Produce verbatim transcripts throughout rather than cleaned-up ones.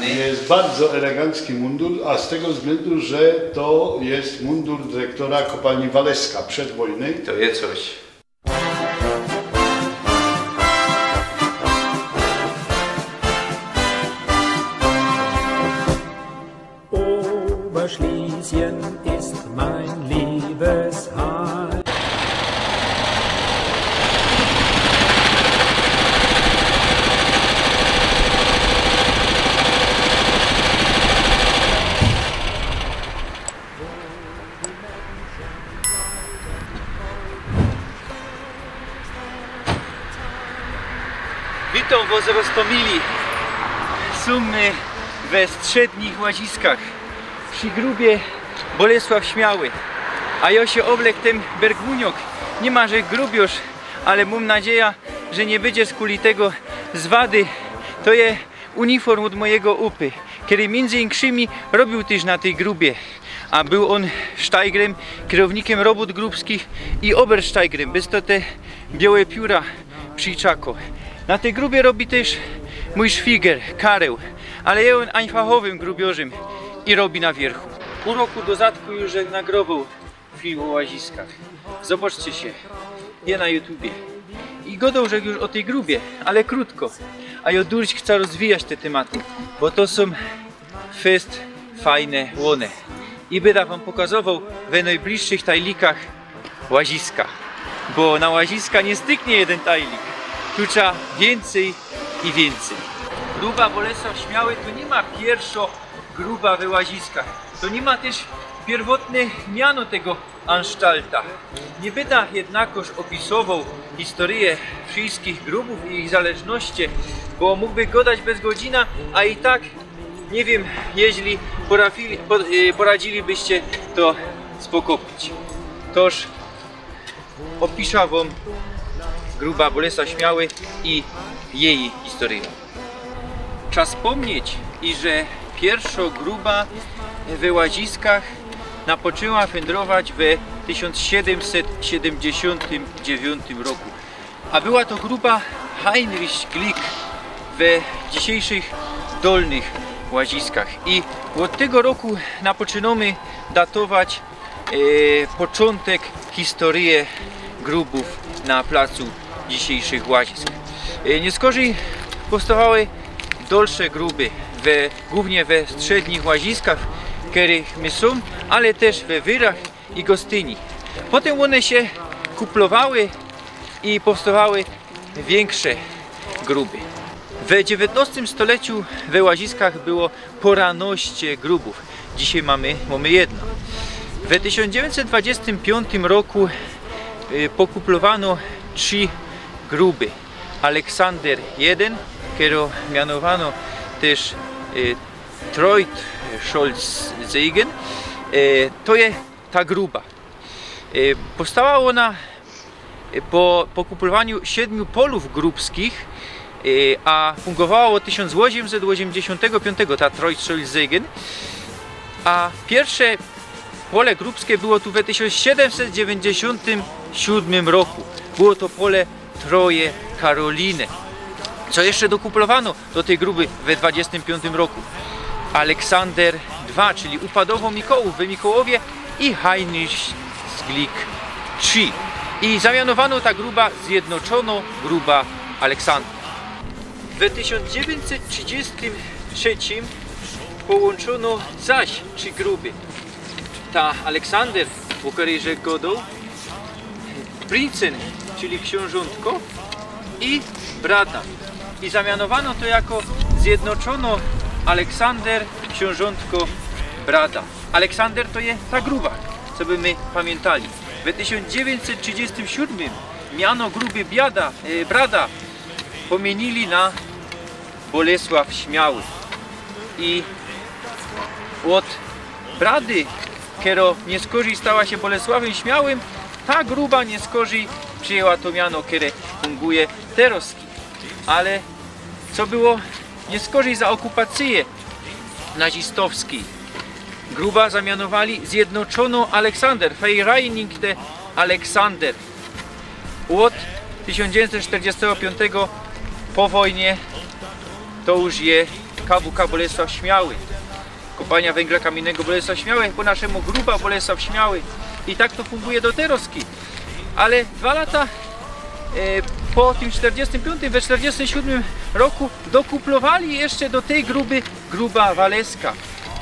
Jest bardzo elegancki mundur, a z tego względu, że to jest mundur dyrektora kopalni Waleska przedwojny. To jest coś. Oberschlesien ist mein Liebesheim. Witōm wos, roztōmili. Sōm my we strzednich Łaziskach, przi grubie Bolesław Śmiały. A jo sie ôblek tyn bergmuniok, niy ma, że grubiŏrz, ale mōm nadzieja, że niy bydzie skuli tego zwady. To je uniform ôd mojigo ôpy, kery miyndzy inkszymi robiył tyż na tyj grubie. A bōł ôn sztajgrym, kerownikym robōt grubskich i obersztajgrym, bez to te biołe piōra prziczako. Na tyj grubie robi tyż mōj szwiger, Kareł, ale je ôn ajnfachowym grubiorzym i robi na wiyrchu. Pōł roku do zadku już nagrowoł film ô Łaziskach. Zobaczcie sie, je na YouTubie. I godoł żech już ô tyj grubie, ale krōtko. A jo durś chca rozwijać te tymaty, bo to sōm fest fajne łōne. I byda wōm pokazowoł we nojbliższych tajlikach Łaziska. Bo na Łaziska niy styknie jedyn tajlik. Tu trzeba wiyncyj i wiyncyj. Gruba Bolesław Śmiały to niy ma piyrszŏ gruba we Łaziskach. To niy ma tyż piyrwotne miano tego ansztalta. Niy byda jednakoż ôpisowoł historyje wszyskich grubōw i ich zależności, bo mōgłbych godać bez godzina, a i tak niy wiym, jeźli porafili-, po-, e, poradzilibyście to spokopić. Toż ôpisza wōm gruba Bolesław Śmiały i jeji historyjõ. Trzeba spōmnieć, iże piyrszŏ gruba we Łaziskach napoczynła fendrować we tysiōnc siedymset siedymdziesiōntym dziewiōntym roku. A była to gruba Heinrich Glick we dzisiejszych Dolnych Łaziskach. I ôd tego roku napoczynōmy datować e, poczōntek historyje grubōw na placu dzisiejszych Łazisk. E, niyskorzij powstowały dalsze gruby, we, głōwnie we strzednich Łaziskach, kerych my sōm, ale tyż we Wyrach i Gostyni. Potym ône sie kuplowały i powstowały wiynkrze gruby. We dziewiyntnŏstym stoleciu we Łaziskach było pŏranŏście grubōw. Dzisiej mōmy, mōmy jedno. We tysiōnc dziewiyńćset dwadziestym piōntym roku, y, pokuplowano trzi gruby. Aleksander jedyn, kery mianowano tyż, y, Treut Scholz-Segen, y, to je ta gruba. Y, powstała ôna, y, po pokuplowaniu siedmiu polōw grubskich, y, a fungowało ôd tysiōnc ôziymset ôziymdziesiōntego piōntego, ta Treut Scholz-Segen, a piyrsze pole grubske było tu we tysiōnc siedymset dziewiyńćdziesiōntym siōdmym roku. Było to pole Treue Karoline. Co jeszcze dokuplowano do tyj gruby we dwadziestym piōntym roku? Aleksander dwa, czyli upadowo Mikołajōw we Mikołajowie i Heinrich Glick trzi. I zamianowano ta gruba Zjednoczonŏ Gruba Aleksandra. We tysiōnc dziewiyńćset trzidziestym trzecym połōnczōno zaś trzi gruby. Ta Aleksander, ô kerej żech godoł, Prinzen, czyli ksiōnżōntko, i Brada. I zamianowano to jako Zjednoczonŏ Aleksander, ksiōnżōntko, Brada. Aleksander to je ta gruba, co by my pamiyntali. We tysiōnc dziewiyńćset trzidziestym siōdmym miano gruby Biada, e, Brada pomiyniōli na Bolesław Śmiały. I ôd Brady, kerŏ niyskorzij stała sie Bolesławym Śmiałym, ta gruba niyskorzij przijyła to miano, kere funguje terŏz. Ale co było niyskorzij za ôkupacyje nazistowskij, gruba zamianowali Zjednoczonŏ Aleksander, Vereinigte Aleksander. Ôd tysiōnc dziewiyńćset sztyrdziestego piōntego po wojnie to już je K W K Bolesław Śmiały, Kopalnia Węgla Kamiennego Bolesław Śmiały, po naszemu Gruba Bolesław Śmiały. I tak to funguje do terozki. Ale dwa lata e, po tym czterdziestym piątym, we czterdziestym siódmym roku dokuplowali jeszcze do tej gruby gruba Waleska,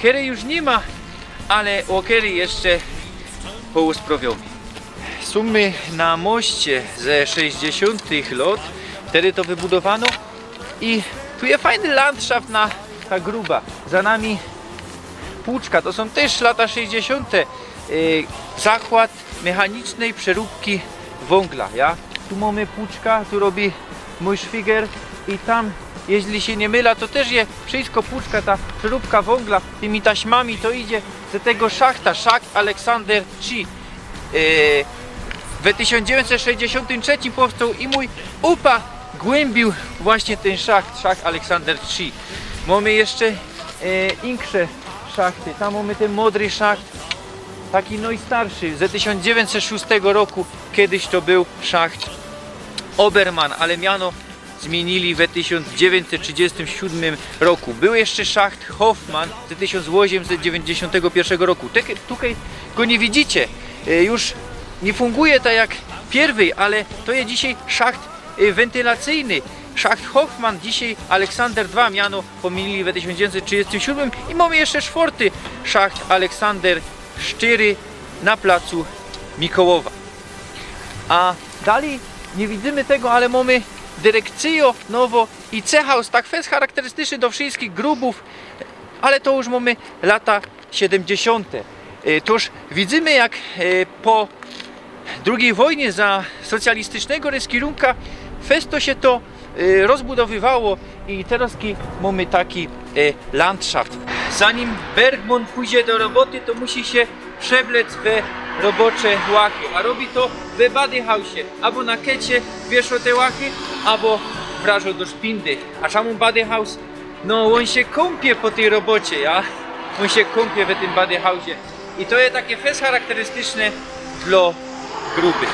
kerej już niy ma, ale o kerej jeszcze połosprawiomy. Sōm my na moście ze sześćdziesiōntych lot, wtedy to wybudowano i tu je fajny landszaft na ta gruba. Za nami Płuczka, to sōm tyż lata sześćdziesiōnte. Y, zakład mechanicznej przeróbki wōngla, ja? Tu mōmy Płuczka, tu robi mōj szwiger i tam, jeźli sie niy mylã, to tyż je wszystko Płuczka, ta przeróbka wōngla, tymi taśmami to idzie ze tego szachta, szacht Aleksander trzeci. E, w tysiōnc dziewiyńćset sześćdziesiōntym trzecim powstoł i mōj ôpa głymbiōł właśnie tyn szacht, szacht Aleksander trzeci. Mōmy jeszcze e, insze szachty. Tam mōmy tyn modry szacht, taki nojstarszy, ze tysiōnc dziewiyńćset szōstego roku. Kejś to bōł szacht Obermann, ale miano zmiynili we tysiōnc dziewiyńćset trzidziestym siódmym roku. Bōł jeszcze szacht Hoffmann ze tysiōnc ôziymset dziewiyńćdziesiōntego piyrszego roku. Te-, tukej go niy widzicie. E, już niy funguje tak jak piyrwyj, ale to je dzisiej szacht e, wentylacyjny. Szacht Hoffmann, dzisiej Aleksander dwa, miano pomiyli we tysiōnc dziewiyńćset trzidziestym siódmym i mōmy jeszcze sztwŏrty szacht Aleksander sztyry na placu Mikołowa. A dalij niy widzymy tego, ale mōmy dyrekcyjŏ nowo i cechaus, tak fest charakterystyczny do wszyjskich grubōw, ale to już mōmy lata siedymdziesiōnte. E, tōż widzymy, jak, e, po drugij wojnie za socjalistycznego ryskiyrunka fest to sie to, e, rozbudowywało i terozki mōmy taki, e, landszaft. Zanim Bergmont pōdzie do roboty, to musi sie przeblec we robocze łachy, a robi to we badyhausie, abo na kecie wiyszŏ te łachy, abo wrażŏ do szpindy. A czymu badyhaus? No, ôn sie kōmpie po tyj robocie, ja? Ôn sie kōmpie we tym badyhausie. I to je takie fest charakterystyczne dlo grubych.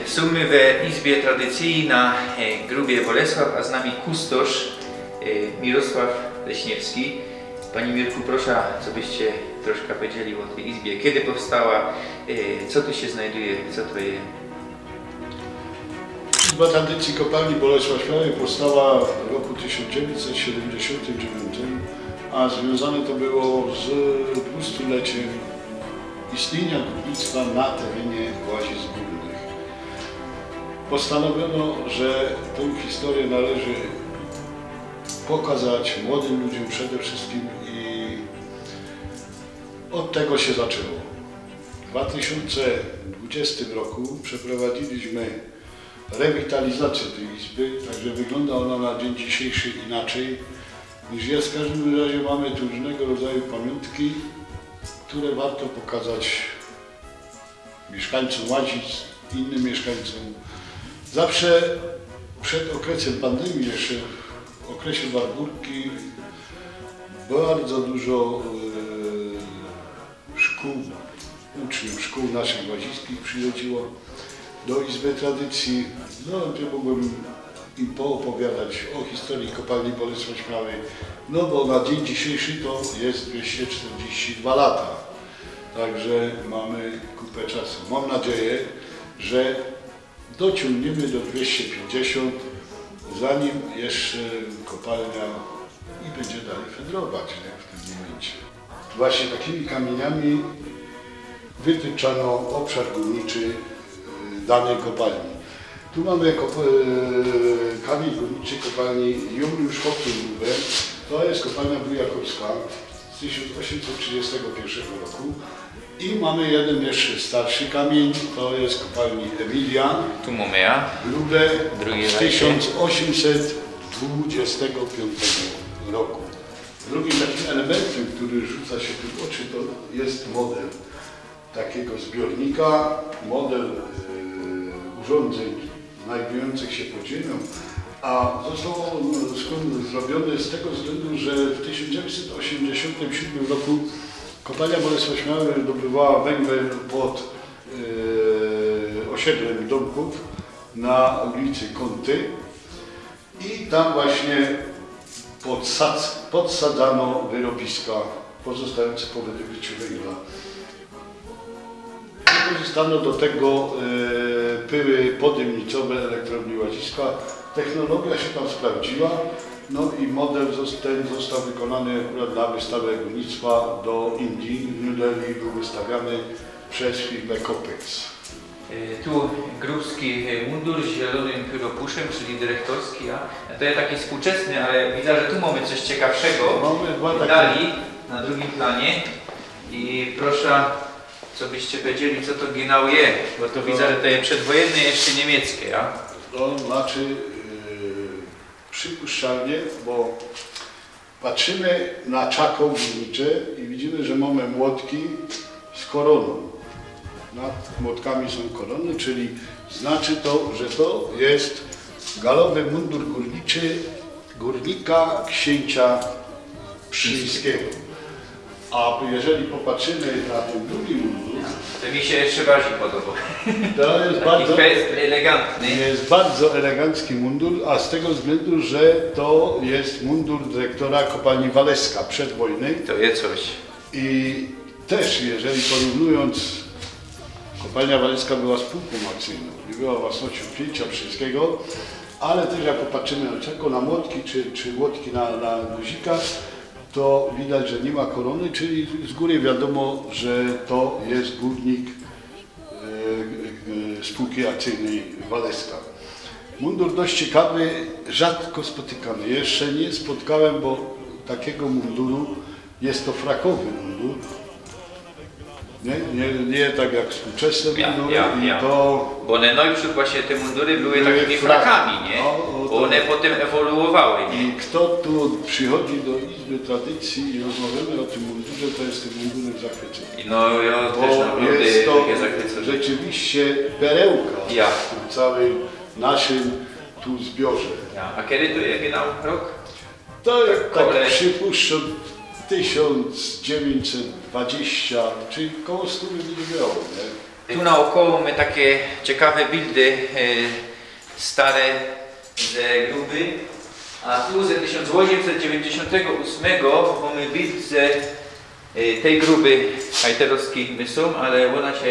Sōm my we izbie tradycyji na, e, grubie Bolesław, a z nami kustosz, e, Mirosław Leśniewski. Panie Mirku, proszã, co byście troszka pedzieli ô tyj izbie, kedy powstała, e, co tu sie znajduje, co to je? Izba Tradycji Kopalni Bolesław Śmiały powstała w roku tysiōnc dziewiyńćset siedymdziesiōntym dziewiyńtym, a zwiōnzane to było z dwustulecym istniyniŏ górnictwa na terenie Łazisk Gōrnych. Postanowiono, że tã historyjõ należy pokazać młodym ludziōm przede wszyskim i ôd tego sie zaczło. W dwa tysiōnce dwudziestym roku przeprowadziliśmy rewitalizacjã tyj izby, tak że wyglōnda ôna na dziyń dzisiyjszy inakij niż je. W kożdym razie mōmy tu rōżnego rodzaju pamiōntki, kere warto pokazać miyszkańcōm Łazisk, innym miyszkańcōm. Zawsze przed ôkresym pandemije, jeszcze w ôkresie Warburki, bardzo dużo, e, szkōł, uczniōw szkōł naszych łaziskich przichodziło do izby tradycji. No, tu mōgłbych im poopowiadać ô historyji kopalni Bolesław Śmiały, no bo na dziyń dzisiyjszy to je dwiyście sztyrdziści dwa lata. Tak że mōmy kupã czasu. Mōm nadzieja, że dociōngniemë do dwiyście piyńćdziesiōnt, zanim jeszcze kopalnia i bydzie dalij fedrować, nie? W tym mōmyncie. Właśnie takimi kamiyniami wytyczono ôbszar gōrniczy, e, danyj kopalni. Tu mōmy kop-, e, kamiyń gōrniczy kopalni Juliusz Hopfengrube. To je kopalnia Bujakowska z tysiōnc ôziymset trzidziestego piyrszego roku. I mōmy jedyn jeszcze starszy kamiyń, to je kopalni Emilia Tu mōmy ja. Grube Drugi z tysiōnc ôziymset dwudziestego piōntego roku. Drugim takim elementem, kery rzuca sie tu w ôczy, to je model takigo zbiornika, model, e, urządzeń znajdujōncych sie pod ziymio, a zostało on skōnd zrobiōne z tego wzglyndu, że w tysiōnc dziewiyńćset ôziymdziesiōntym siódmym roku kopalnia Bolesław Śmiały dobywała węgiel pod, e, ôsiedlym Dōmkōw na ulicy Kōnty. I tam właśnie podsadz-, podsadzano wyrobiska pozostające po wydobyciu węgla. Wykorzystano do tego, e, pyły podymnicowe elektrowni Łaziska. Technologia się tam sprawdziła, no i model zos-, ten został wykonany akurat na wystawę górnictwa do Indii. W New Delhi był wystawiany przez firmę Copex. Y, Tu grubski, y, mundur z zielonym pióropuszem, czyli dyrektorski, a to jest taki współczesny, ale widzę, że tu mamy coś ciekawszego. Mamy dwa takie. Dali, na drugim planie. I proszę, co byście powiedzieli, co to genau je, bo to widzę, że to jest przedwojenne jeszcze niemieckie, a? To znaczy, yy, przypuszczalnie, bo patrzymy na czako górnicze i widzimy, że mamy młotki z koroną. Nad młotkami są korony, czyli znaczy to, że to jest galowy mundur górniczy górnika księcia Pszczyńskiego. A jeżeli popatrzymy na ten drugi mundur, To mi się jeszcze bardziej podoba. to jest Taki bardzo, fest elegantny. jest bardzo elegancki mundur, a z tego względu, że to jest mundur dyrektora kopalni Waleska przedwojny. To jest coś. I też, jeżeli porównując, kopalnia Waleska była spółką akcyjną, nie była własnością księcia Pszczyńskiego, ale też jak popatrzymy na, tylko na młotki czy, czy młotki na, na guzikach, to widać, że nie ma korony, czyli z góry wiadomo, że to jest górnik, e, e, spółki akcyjnej Waleska. Mundur dość ciekawy, rzadko spotykany. Jeszcze nie spotkałem, bo takiego munduru, jest to frakowy mundur. Nie, nie, nie tak jak współczesne Ja, mundury ja, i ja. To Bo one najprzód właśnie te mundury były Były takimi frak- frakami, nie? O, o, Bo one to- potem ewoluowały, I nie? kto tu przychodzi do Izby Tradycji i rozmawiamy o tym mundurze, to jest tym mundurem zachwycony. I no ja Bo też naprawdę jest to jest zachwycony. Rzeczywiście perełka Ja. w tym całym naszym tu zbiorze. Ja. A kiedy to jest genau rok? To jest, tak Kole- przypuszczam, tysiąc dziewięćset dwadzieścia, czyli koło stu by nie było, nie? Tu naokoło mamy takie ciekawe bildy, e, stare ze Gruby, a tu ze tysiąc osiemset dziewięćdziesiątego ósmego mamy bild ze e, tej Gruby hajterowskiej my są, ale ona się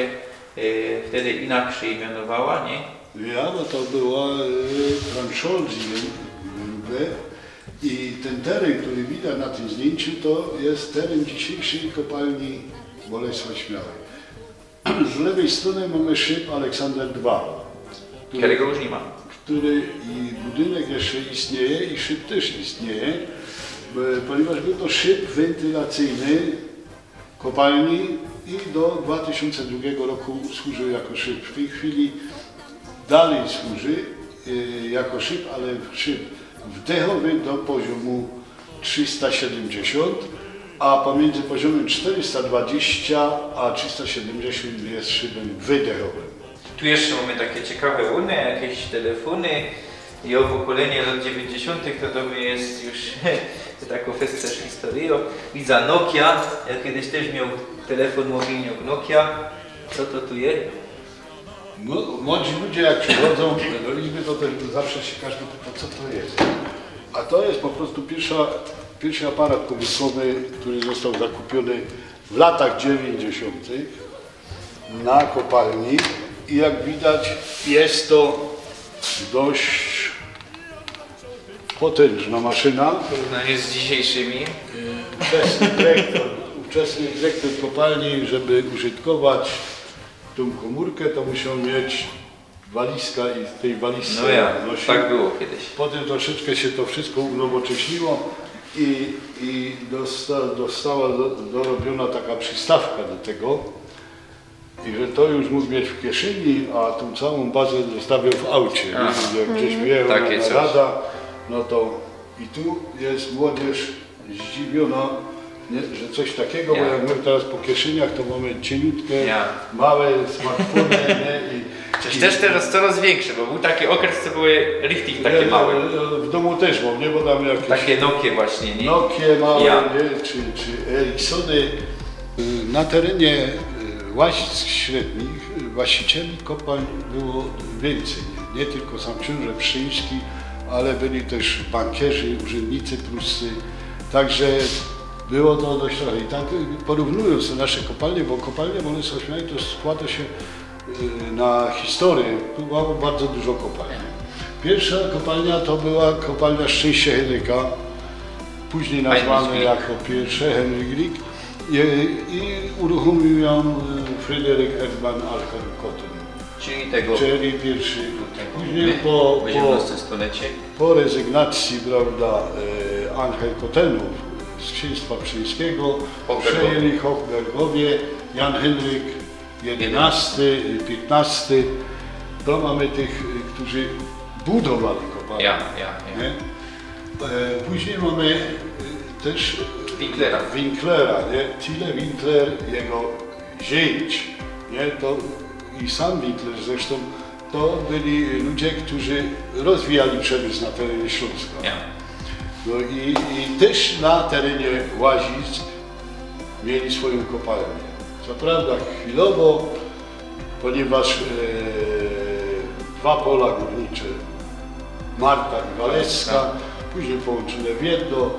e, wtedy inaczej mianowała, nie? Ja, bo to była y, Franczoldi Grube i ten teren, który widać na tym zdjęciu, to jest teren dzisiejszej kopalni Bolesław Śmiały. Z lewej strony mamy szyb Aleksander dwa, Którego już nie ma. Który i budynek jeszcze istnieje i szyb też istnieje, e, ponieważ był to szyb wentylacyjny kopalni i do dwa tysiące drugiego roku służył jako szyb. W tej chwili dalej służy e, jako szyb, ale szyb wdechowy do poziomu trzysta siedemdziesiąt, a pomiędzy poziomem czterysta dwadzieścia a trzysta siedemdziesiąt jest szybem wydechowym. Tu jeszcze mamy takie ciekawe urny, jakieś telefony i o pokolenie lat dziewięćdziesiątych to do mnie jest już taką fest też historią. Widzę Nokia, ja kiedyś też miał telefon mobilny od Nokia. Co to tu jest? No, młodzi ludzie jak przychodzą do Izby, to też zawsze się każdy pyta, co to jest. A to jest po prostu pierwsza, pierwszy aparat komórkowy, który został zakupiony w latach dziewięćdziesiątych na kopalni i jak widać jest to dość potężna maszyna. W porównaniu z dzisiejszymi. Ówczesny dyrektor, ówczesny dyrektor kopalni, żeby użytkować tą komórkę, to musiał mieć walizka i w tej walizce No ja, nosił. Tak było kiedyś. Potem troszeczkę się to wszystko unowocześniło i, i dosta, dostała do, dorobiona taka przystawka do tego. I że to już mógł mieć w kieszeni, a tą całą bazę zostawiał w aucie. Aha. Wiesz, jak gdzieś wyjechał Takie na coś. Narada, no to i tu jest młodzież zdziwiona, nie, że coś takiego, Ja. Bo jak my teraz po kieszeniach, to mamy cieniutkie, Ja. małe smartfony, nie? I, Chociaż i też teraz coraz większe, bo był taki okres, co były richtig takie Ja, małe. ja, w domu też mam, nie? Bo tam jakieś Takie Nokie właśnie, nie? Nokie małe, Ja. nie? Czy, czy Ericssony. Na terenie y, Łazisk Średnich y, właścicieli kopalń było więcej. Nie, nie tylko sam książę Pszczyński, Ale byli tyż bankierzy, urzędnicy pruscy. Tak że było to dość trochę. I tak, y, porównujōnc te nasze kopalnie, bo kopalnie, bo ône sōm śmiałe, to skłŏda sie, y, na historyjõ. Tu było bardzo dużo kopalni. Piyrwsza kopalnia to była kopalnia Szczęście Henryka, późnij nazwane jako piyrwsze Henryk Grieg. I, i uruchōmiōł jã, y, Fryderyk Erdmann Alchem Kotten. Czyli tego, czyli piyrwszy. Tego późnij my, po, po, ôziymnŏste stolecie. Po rezygnacji, prawda, e, Anhel-Kottenōw z ksiynstwa pszczyńskigo, przejęli Hochbergowie, Jan Henryk jedynŏsty, piętnŏsty. To mōmy tych, e, kerzy budowali kopalnie. Ja, ja, ja. Niy? E, późnij mōmy, e, tyż Winklera. Winklera, niy? Tilly Winkler, jego ziyńć, niy? To i sam Winkler zresztōm, to byli ludzie, kerzy rozwijali przemysł na terenie Ślōnska. Ja. No i, i tyż na terenie Łazisk mieli swojōm kopalniã. Co prawda chwilowo, ponieważ, e, dwa pola gōrnicze, Marta i Waleska, późnij połōnczōne w jedno,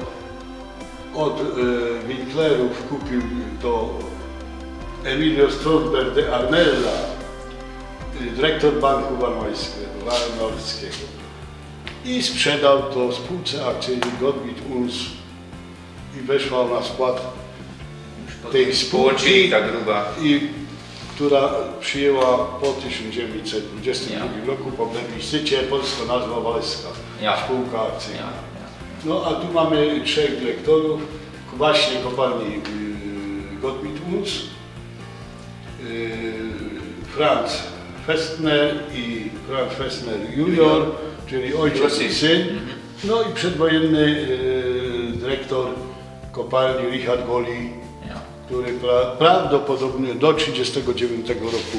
ôd, e, Winklerōw kupiōł to Emilio Strotberg de Arnella, e, dyrektor Banku Vanualskigo, Vanualskigo. I sprzedoł to spółce akcyjnyj Gottlieb Uns i weszła na skład tyj spōłki, ta gruba, i, ketra przijyna po tysiōnc dziewiyńćset dwudziestym drugim roku po plebiscycie polsko nazwa Waleska. Ja. Spółka akcyjnŏ. Ja, ja. No a tu mōmy trzech dyrektorōw, właśnie kopalni, y, Gottlieb Uns, y, Franz Festner i Franz Festner junior, czyli ôjciec i syn. Mhm. No i przedwojynny, y, dyrektor kopalni Richard Goli, ja, kery pra-, prawdopodobnie do trzidziestego dziewiątego roku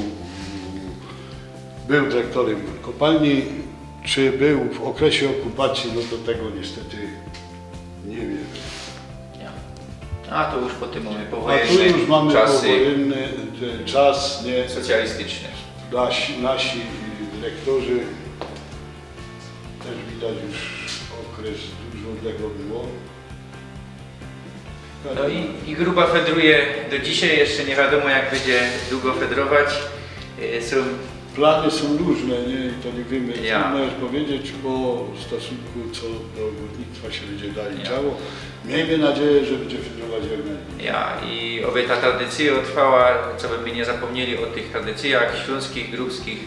bōł dyrektorym kopalni. Czy bōł w ôkresie ôkupacyje, no to tego niystety niy wiym. Ja. A to już potym mōmy powojynne czasy. A tu już mōmy powojynny, e, czas, niy? Socjalistyczne. Nasi, nasi dyrektorzy tyż widać już ôkres dużo tego było. No i, i gruba fedruje do dzisiej, jeszcze niy wiadōmo, jak bydzie dugo fedrować. E, sōm... Plany sōm rōżne, niy? I to niy wiymy, ja, trudno je powiedzieć po stosunku, co do gōrnictwa sie bydzie dalij działo. Miejmy nadzieję, że bydzie fedrować jak nojmniej. Ja, i ôby ta tradycyjo trwała, coby my niy zapōmnieli ô tych tradycyjach ślōnskich, grubskich.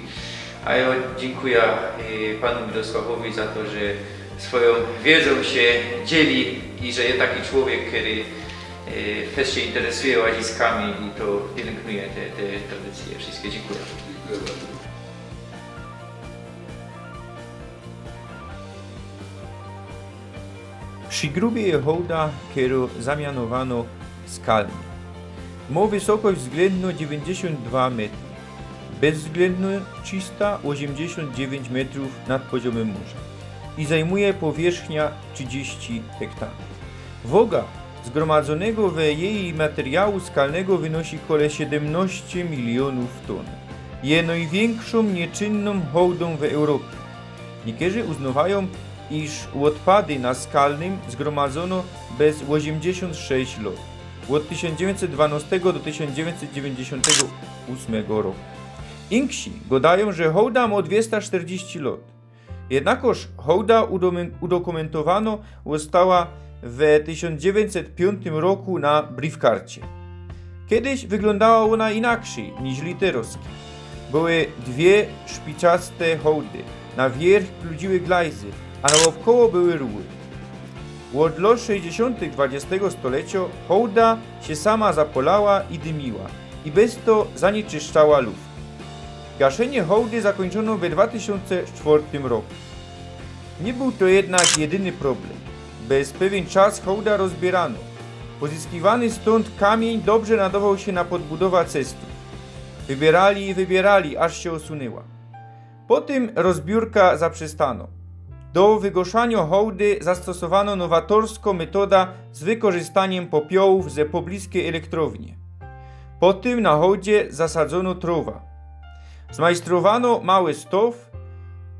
A jo dziynkuja, y, panu Mirosławowi za to, że swojōm wiedzōm sie dzieli i że je taki człowiek, kery, y, fest sie interesuje łaziskami i to pielyngnuje te, te tradycyje. Wszyjske dziynkuja. Dziynkuja bardzo. Przi grubie je hołda, kerõ zamianowano Skalny. Mŏ wysokosć wzglyndnõ dziewiyńćdziesiōnt dwa metry, bezwzglyndnõ trzista ôziymdziesiōnt dziewiyńć metrōw nad poziōmym morza i zajmuje powierzchnia trzidziści hektarōw. Woga zgrōmadzōnego we jeji materiału skalnego wynosi kole siedymnŏście milionōw tōn. Je nojwiynkszōm niyczynnōm hołdōm w Europie. Niykerzy uznŏwajōm, iż ôdpady na Skalnym zgrōmadzōno bez ôziymdziesiōnt sześć lŏt, ôd tysiōnc dziewiyńćset dwanŏstego do tysiōnc dziewiyńćset dziewiyńćdziesiōntego ôsmego roku. Inksi gŏdajōm, że hołda mŏ dwiesta sztyrdziści lŏt. Jednakoż hołda udōmy-, udokōmyntowano ôstała we tysiōnc dziewiyńćset piōntym roku na brifkarcie. Kedyś wyglōndała ôna inakszyj niźli teroski. Były dwie szpicaste hołdy, na wiyrch pludziły glajzy, a naôwkoło były ruły. Ôd lŏt sześćdziesiōntych dwadziestego stolecioł hołda sie sama zapŏlała i dymiyła, i bez to zanieczyszczała luft. Gaszynie hołdy zakōńczōno we dwa tysiōnce sztwŏrtym roku. Niy bōł to jednak jedyny problym. Bez pewien czas hołda rozbiyrano. Pozyskiwany stōnd kamiyń dobrze nadowoł sie na podbudowa cestōw. Wybiyrzali i wybiyrzali, aż sie ôsunyła. Potym rozbiōrka zaprzestano. Do wygŏszaniŏ hołdy zastosowano nowatorską metoda z wykorzystaniym popiołōw ze poblyskyj elektrownie. Potym na hołdzie zasadzōno trŏwa. Zmajstrowano mały stŏw,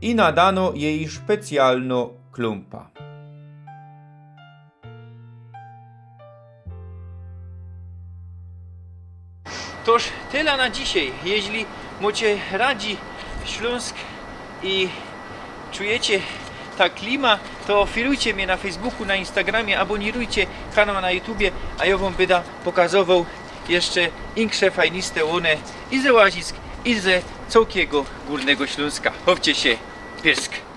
i nadano jej specjalno klōmpa. Toż tela na dzisiej. Jeźli mocie radzi Ślōnsk i czujecie ta klima, to filujcie mie na Facebooku, na Instagramie, abonirujcie kanał na YouTubie, a jŏ wōm byda pokazowoł jeszcze insze fajniste łōny i ze Łazisk, i ze cołkigo Gōrnego Ślōnska. Chowcie sie, pyrsk.